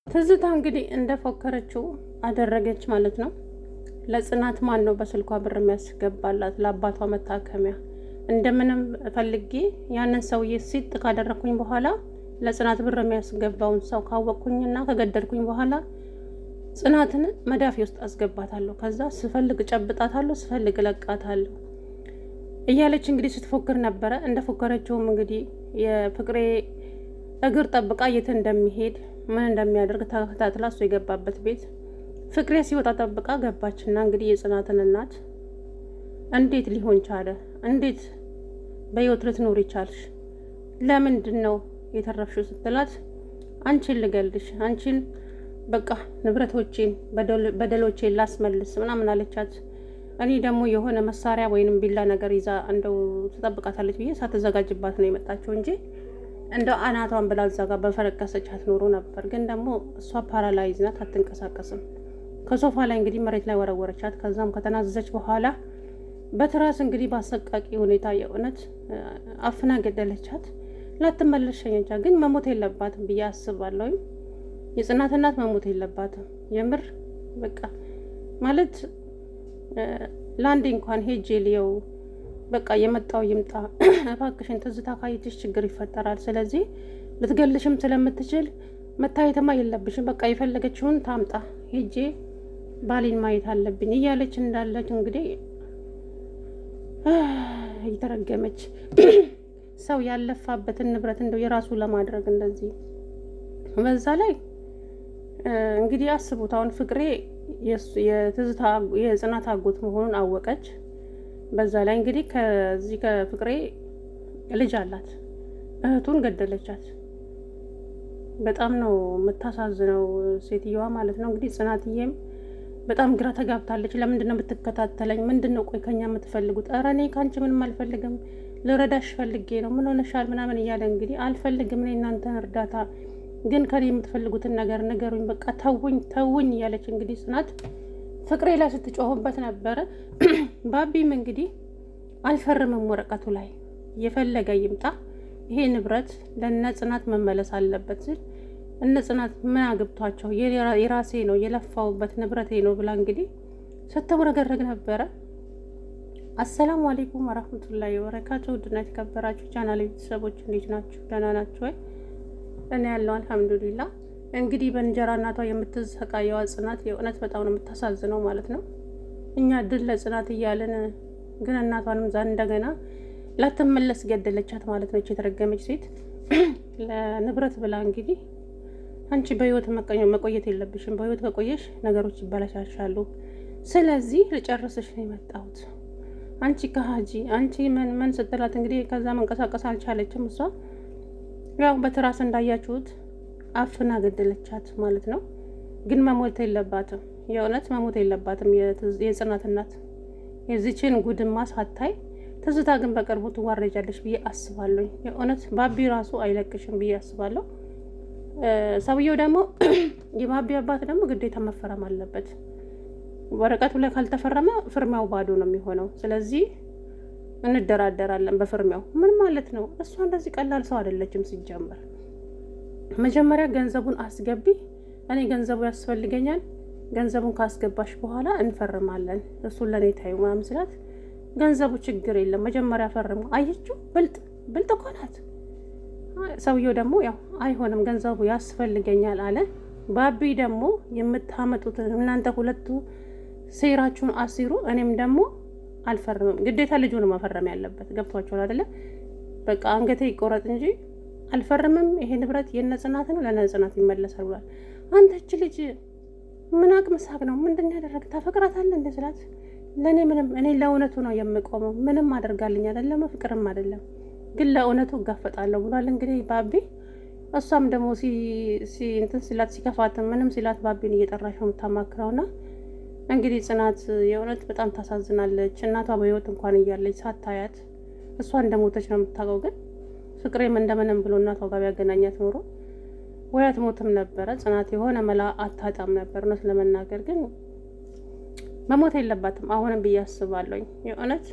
ትዝታ እንግዲህ እንደፎከረችው አደረገች ማለት ነው። ለጽናት ማን ነው በስልኳ ብር የሚያስገባላት ለአባቷ መታከሚያ? እንደምንም ፈልጌ ያንን ሰውዬ ሲጥ ካደረግኩኝ በኋላ ለጽናት ብር የሚያስገባውን ሰው ካወቅኩኝና ከገደልኩኝ በኋላ ጽናትን መዳፌ ውስጥ አስገባታለሁ። ከዛ ስፈልግ ጨብጣታለሁ፣ ስፈልግ እለቃታለሁ እያለች እንግዲህ ስትፎክር ነበረ። እንደፎከረችውም እንግዲህ የፍቅሬ እግር ጠብቃ የት እንደሚሄድ ምን እንደሚያደርግ ተከታትላ እሱ የገባበት ቤት ፍቅሬ ሲወጣ ጠብቃ ገባችና እንግዲህ የጽናትን እናት እንዴት ሊሆን ቻለ? እንዴት በህይወት ልትኖር ይቻልሽ? ለምንድን ነው የተረፍሽው? ስትላት አንቺን ልገልሽ፣ አንቺን በቃ ንብረቶቼን በደሎቼን ላስመልስ ምናምን አለቻት። እኔ ደግሞ የሆነ መሳሪያ ወይንም ቢላ ነገር ይዛ እንደው ትጠብቃታለች ብዬ ሳትዘጋጅባት ነው የመጣችው እንጂ እንደው አናቷን ብላ እዛ ጋር በፈረቀሰቻት ኖሮ ነበር። ግን ደግሞ እሷ paralyze ናት፣ አትንቀሳቀስም። ከሶፋ ላይ እንግዲህ መሬት ላይ ወረወረቻት። ከዛም ከተናዘዘች በኋላ በትራስ እንግዲህ በአሰቃቂ ሁኔታ የእውነት አፍና ገደለቻት። ላትመለስ ሸኘቻት። ግን መሞት የለባትም ብዬ አስባለሁ። የጽናት እናት መሞት የለባትም የምር በቃ ማለት ለአንዴ እንኳን ሄጄ ልየው በቃ የመጣው ይምጣ፣ እባክሽን ትዝታ ካየችሽ ችግር ይፈጠራል። ስለዚህ ልትገልሽም ስለምትችል መታየትማ የለብሽም። በቃ የፈለገችውን ታምጣ፣ ሄጄ ባሌን ማየት አለብኝ እያለች እንዳለች እንግዲህ እየተረገመች ሰው ያለፋበትን ንብረት እንደው የራሱ ለማድረግ እንደዚህ በዛ ላይ እንግዲህ አስቡት። አሁን ፍቅሬ የትዝታ የጽናት አጎት መሆኑን አወቀች። በዛ ላይ እንግዲህ ከዚህ ከፍቅሬ ልጅ አላት፣ እህቱን ገደለቻት። በጣም ነው የምታሳዝነው ሴትየዋ ማለት ነው። እንግዲህ ጽናትዬም በጣም ግራ ተጋብታለች። ለምንድን ነው የምትከታተለኝ? ምንድን ነው ቆይ ከኛ የምትፈልጉት? ኧረ እኔ ከአንቺ ምንም አልፈልግም፣ ልረዳሽ ፈልጌ ነው። ምን ሆነሻል? ምናምን እያለ እንግዲህ አልፈልግም እኔ እናንተን እርዳታ፣ ግን ከኔ የምትፈልጉትን ነገር ንገሩኝ፣ በቃ ተውኝ፣ ተውኝ እያለች እንግዲህ ጽናት ፍቅሬ ላይ ስትጮህበት ነበረ። ባቢም እንግዲህ አልፈርምም ወረቀቱ ላይ የፈለገ ይምጣ፣ ይሄ ንብረት ለነ ጽናት መመለስ አለበት ሲል እነ ጽናት ምን አግብቷቸው የራሴ ነው የለፋውበት ንብረቴ ነው ብላ እንግዲህ ስትውረገረግ ነበረ። አሰላሙ አሌይኩም ወራህመቱላሂ ወበረካቱ። ውድና የተከበራችሁ ቻናል ቤተሰቦች እንዴት ናችሁ? ደህና ናችሁ ወይ? እኔ ያለው አልሐምዱሊላ። እንግዲህ በእንጀራ እናቷ የምትሰቃየዋ ጽናት የእውነት በጣም ነው የምታሳዝነው ማለት ነው። እኛ ድል ለጽናት እያልን ግን እናቷንም ዛ እንደገና ላትመለስ ገደለቻት ማለት ነው። የተረገመች ሴት ለንብረት ብላ እንግዲህ አንቺ በህይወት መቆየት የለብሽም። በህይወት ከቆየሽ ነገሮች ይበላሻሻሉ። ስለዚህ ልጨርስሽ ነው የመጣሁት። አንቺ ከሀጂ አንቺ ምን ምን ስትላት እንግዲህ ከዛ መንቀሳቀስ አልቻለችም። እሷ ያው በትራስ እንዳያችሁት አፍና ገደለቻት ማለት ነው። ግን መሞት የለባትም የእውነት መሞት የለባትም የጽናት እናት የዚችን ጉድማ ሳታይ ትዝታ ግን በቅርቡ ትዋረጃለች ብዬ አስባለሁ። የእውነት ባቢ ራሱ አይለቅሽም ብዬ አስባለሁ። ሰውየው ደግሞ የባቢ አባት ደግሞ ግዴታ መፈረም አለበት። ወረቀቱ ላይ ካልተፈረመ ፍርሚያው ባዶ ነው የሚሆነው። ስለዚህ እንደራደራለን በፍርሚያው። ምን ማለት ነው? እሷ እንደዚህ ቀላል ሰው አይደለችም ሲጀመር መጀመሪያ ገንዘቡን አስገቢ፣ እኔ ገንዘቡ ያስፈልገኛል፣ ገንዘቡን ካስገባሽ በኋላ እንፈርማለን፣ እሱን ለእኔ ታዩ ምናምን ስላት ገንዘቡ ችግር የለም መጀመሪያ ፈርሙ። አየችው፣ ብልጥ ብልጥ እኮ ናት። ሰውየው ደግሞ ያው አይሆንም ገንዘቡ ያስፈልገኛል አለ። ባቢ ደግሞ የምታመጡትን እናንተ ሁለቱ ሴራችሁን አሲሩ፣ እኔም ደግሞ አልፈርምም። ግዴታ ልጁ ነው መፈረም ያለበት። ገብቷቸዋል አይደለ? በቃ አንገቴ ይቆረጥ እንጂ አልፈርምም፣ ይሄ ንብረት የነ ጽናት ነው፣ ለነ ጽናት ይመለሳል ብሏል። አንተ እች ልጅ ምን አቅም ሳቅ ነው ምንድን ያደረግ ታፈቅራታለህ እንደ ስላት ለእኔ ምንም እኔ ለእውነቱ ነው የምቆመው፣ ምንም አደርጋልኝ አይደለም ፍቅርም አይደለም ግን ለእውነቱ እጋፈጣለሁ ብሏል። እንግዲህ ባቢ እሷም ደግሞ እንትን ሲላት ሲከፋት ምንም ሲላት ባቢን እየጠራሽ ነው የምታማክረውና እንግዲህ ጽናት የእውነት በጣም ታሳዝናለች። እናቷ በህይወት እንኳን እያለች ሳታያት እሷ እንደሞተች ነው የምታውቀው ግን ፍቅሬም እንደምንም ብሎ እናቷ ጋር ቢያገናኛት ኖሮ ወይ አትሞትም ነበረ። ጽናት የሆነ መላ አታጣም ነበር። እውነት ለመናገር ግን መሞት የለባትም አሁንም ብዬ አስባለሁኝ። የእውነት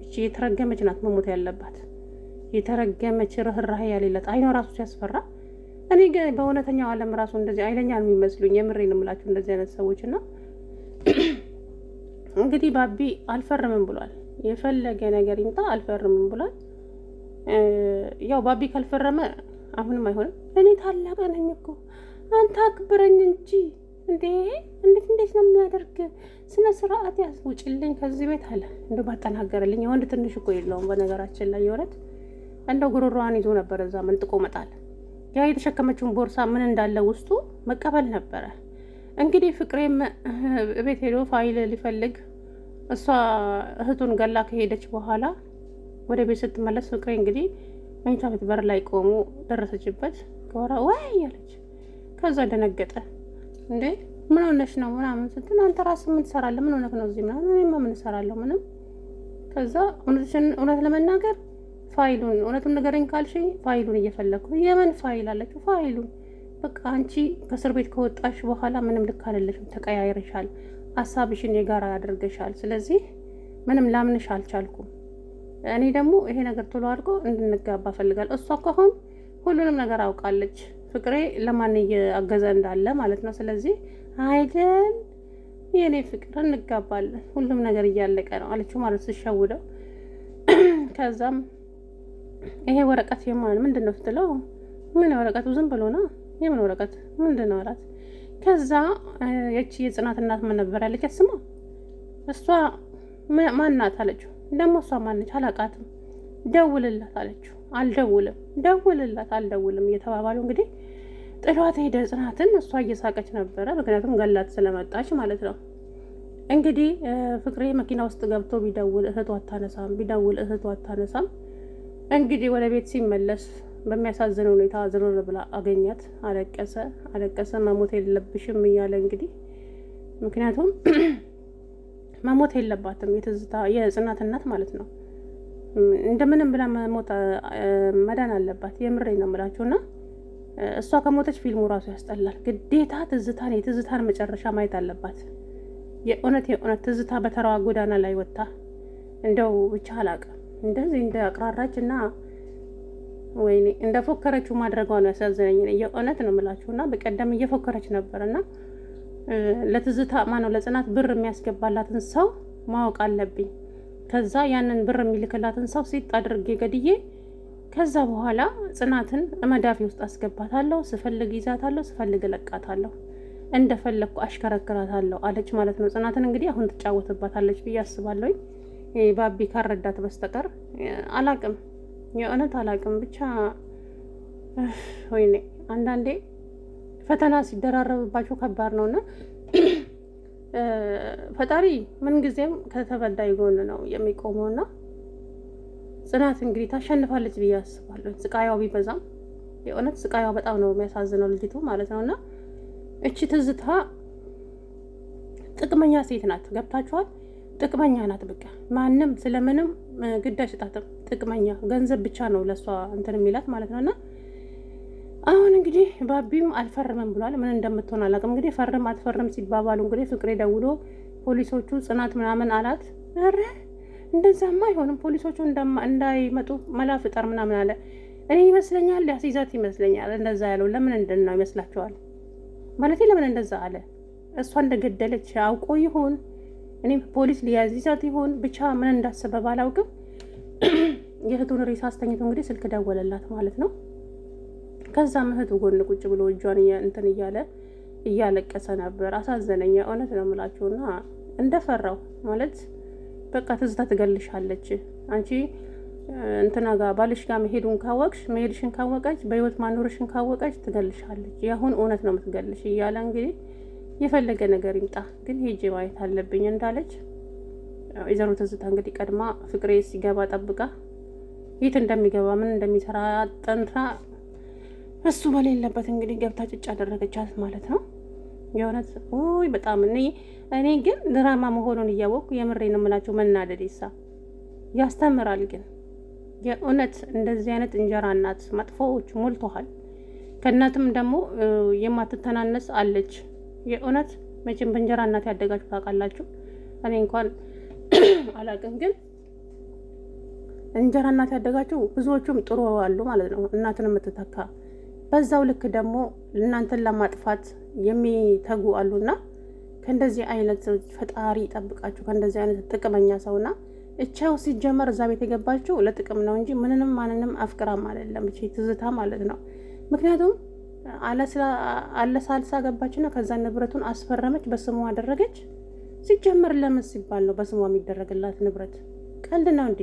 እቺ የተረገመች ናት መሞት ያለባት። የተረገመች ርህራሄ ያሌላት አይኗ ራሱ ሲያስፈራ። እኔ ግን በእውነተኛው ዓለም ራሱ እንደዚህ አይለኛ ነው የሚመስሉኝ። የምሬን የምላችሁ እንደዚህ አይነት ሰዎች እና እንግዲህ ባቢ አልፈርምም ብሏል። የፈለገ ነገር ይምጣ አልፈርምም ብሏል። ያው ባቢ ካልፈረመ አሁንም አይሆንም። እኔ ታላቅ ነኝ እኮ አንተ አክብረኝ እንጂ እንዴ! እንዴት እንዴት ነው የሚያደርግ? ስነ ስርዓት ያዝ፣ ውጭልኝ ከዚህ ቤት አለ። እንደው ባጠናገረልኝ። የወንድ ትንሽ እኮ የለውም በነገራችን ላይ የእውነት እንደው ጉሮሮዋን ይዞ ነበር እዛ መንጥቆ መጣል። ያ የተሸከመችውን ቦርሳ ምን እንዳለ ውስጡ መቀበል ነበረ። እንግዲህ ፍቅሬም ቤት ሄዶ ፋይል ሊፈልግ እሷ እህቱን ገላ ከሄደች በኋላ ወደ ቤት ስትመለስ ፍቅሬ እንግዲህ መኝታ ቤት በር ላይ ቆሞ ደረሰችበት። ከወራ ወይ አለች። ከዛ ደነገጠ። እንዴ ምን ሆነሽ ነው ምናምን ስትል አንተ ራስህ ምን ትሰራለህ? ምን ሆነህ ነው እዚህ ምናምን። እኔማ ምን እሰራለሁ ምንም። ከዛ እውነት ለመናገር ፋይሉን እውነቱን ንገረኝ ካልሽኝ ፋይሉን እየፈለግኩ የምን ፋይል አለችው። ፋይሉን በቃ አንቺ ከእስር ቤት ከወጣሽ በኋላ ምንም ልክ አይደለሽም፣ ተቀያይረሻል፣ ሀሳብሽን የጋራ አድርገሻል። ስለዚህ ምንም ላምንሽ አልቻልኩም። እኔ ደግሞ ይሄ ነገር ቶሎ አድርጎ እንድንጋባ እፈልጋለሁ። እሷ እኮ አሁን ሁሉንም ነገር አውቃለች፣ ፍቅሬ ለማን እያገዘ እንዳለ ማለት ነው። ስለዚህ አይደል የእኔ ፍቅር እንጋባለን፣ ሁሉም ነገር እያለቀ ነው አለችው ማለት ስሸውደው። ከዛም ይሄ ወረቀት የማን ምንድን ነው ስትለው፣ ምን ወረቀቱ ዝም ብሎ ነው የምን ወረቀት ምንድን ነው አላት። ከዛ የቺ የጽናት እናት ምን ነበር ያለቻት? ስማ እሷ ማናት አለችው። ደግሞ እሷ ማነች አላቃትም። ደውልላት አለችው። አልደውልም፣ ደውልላት፣ አልደውልም እየተባባሉ እንግዲህ ጥሏት ሄደ ጽናትን። እሷ እየሳቀች ነበረ፣ ምክንያቱም ገላት ስለመጣች ማለት ነው። እንግዲህ ፍቅሬ መኪና ውስጥ ገብቶ ቢደውል እህቱ አታነሳም፣ ቢደውል እህቱ አታነሳም። እንግዲህ ወደ ቤት ሲመለስ በሚያሳዝን ሁኔታ ዝርር ብላ አገኛት። አለቀሰ አለቀሰ። መሞት የለብሽም እያለ እንግዲህ ምክንያቱም መሞት የለባትም የትዝታ የጽናት እናት ማለት ነው። እንደምንም ብላ መሞት መዳን አለባት። የምሬ ነው የምላችሁ እና እሷ ከሞተች ፊልሙ ራሱ ያስጠላል። ግዴታ ትዝታን የትዝታን መጨረሻ ማየት አለባት። የእውነት የእውነት ትዝታ በተራዋ ጎዳና ላይ ወጥታ እንደው ብቻ አላቅም እንደዚህ እንደ አቅራራች እና ወይኔ እንደ ፎከረችው ማድረጓ ነው ያሳዘነኝ። የእውነት ነው የምላችሁ እና በቀደም እየፎከረች ነበር እና ለትዝታ ማነው ለጽናት ብር የሚያስገባላትን ሰው ማወቅ አለብኝ። ከዛ ያንን ብር የሚልክላትን ሰው ሲጥ አድርጌ ገድዬ ከዛ በኋላ ጽናትን መዳፊ ውስጥ አስገባታለሁ። ስፈልግ ይዛታለሁ፣ ስፈልግ እለቃታለሁ፣ እንደፈለግኩ አሽከረክራታለሁ አለች ማለት ነው። ጽናትን እንግዲህ አሁን ትጫወትባታለች ብዬ አስባለሁኝ። ባቢ ካረዳት በስተቀር አላቅም፣ የእውነት አላቅም። ብቻ ወይኔ አንዳንዴ ፈተና ሲደራረብባቸው ከባድ ነው እና ፈጣሪ ምንጊዜም ከተበዳይ ጎን ነው የሚቆመውና ጽናት እንግዲህ ታሸንፋለች ብዬ አስባለሁ። ስቃያው ቢበዛም የእውነት ስቃያው በጣም ነው የሚያሳዝነው ልጅቱ ማለት ነው። እና እቺ ትዝታ ጥቅመኛ ሴት ናት። ገብታችኋል? ጥቅመኛ ናት። በቃ ማንም ስለምንም ግድ አይሰጣትም። ጥቅመኛ ገንዘብ ብቻ ነው ለእሷ እንትን የሚላት ማለት ነው እና አሁን እንግዲህ ባቢም አልፈርምም ብሏል። ምን እንደምትሆን አላውቅም። እንግዲህ ፈርም አትፈርም ሲባባሉ እንግዲህ ፍቅሬ ደውሎ ፖሊሶቹ ጽናት ምናምን አላት። ኧረ እንደዛማ አይሆንም ፖሊሶቹ እንዳይመጡ መላ ፍጠር ምናምን አለ። እኔ ይመስለኛል ሊያስይዛት ይመስለኛል እንደዛ ያለው። ለምን እንድን ነው ይመስላችኋል? ማለት ለምን እንደዛ አለ? እሷ እንደገደለች አውቆ ይሆን? እኔም ፖሊስ ሊያዝይዛት ይሆን? ብቻ ምን እንዳሰበ ባላውቅም የእህቱን ሬሳ አስተኝቶ እንግዲህ ስልክ ደወለላት ማለት ነው። ከዛም እህቱ ጎን ቁጭ ብሎ እጇን እንትን እያለ እያለቀሰ ነበር። አሳዘነኝ፣ እውነት ነው የምላችሁና እንደፈራው ማለት በቃ ትዝታ ትገልሻለች አንቺ እንትና ጋር ባልሽ ጋር መሄዱን ካወቅሽ መሄድሽን ካወቀች በህይወት ማኖርሽን ካወቀች ትገልሻለች። ያሁን እውነት ነው የምትገልሽ እያለ እንግዲህ የፈለገ ነገር ይምጣ ግን ሄጄ ማየት አለብኝ እንዳለች ወይዘሮ ትዝታ እንግዲህ ቀድማ ፍቅሬ ሲገባ ጠብቃ የት እንደሚገባ ምን እንደሚሰራ ጠንታ እሱ በሌለበት እንግዲህ ገብታ ጭጭ አደረገቻት ማለት ነው። የእውነት ውይ በጣም እኔ ግን ድራማ መሆኑን እያወቅኩ የምሬ ነው የምላቸው። መናደድ ይሳ ያስተምራል። ግን የእውነት እንደዚህ አይነት እንጀራ እናት መጥፎዎች ሞልተዋል። ከእናትም ደግሞ የማትተናነስ አለች። የእውነት መቼም በእንጀራ እናት ያደጋችሁ ታውቃላችሁ። እኔ እንኳን አላውቅም፣ ግን እንጀራ እናት ያደጋችሁ ብዙዎቹም ጥሩ አሉ ማለት ነው። እናትን የምትተካ በዛው ልክ ደግሞ እናንተን ለማጥፋት የሚተጉ አሉና ከእንደዚህ አይነት ፈጣሪ ይጠብቃችሁ፣ ከእንደዚህ አይነት ጥቅመኛ ሰውና እቻው ሲጀመር እዛ ቤት የገባችው ለጥቅም ነው እንጂ ምንንም ማንንም አፍቅራም አይደለም። እቺ ትዝታ ማለት ነው። ምክንያቱም አለሳልሳ ገባችና ከዛ ንብረቱን አስፈረመች፣ በስሟ አደረገች። ሲጀመር ለምን ሲባል ነው በስሟ የሚደረግላት ንብረት? ቀልድ ነው እንዴ?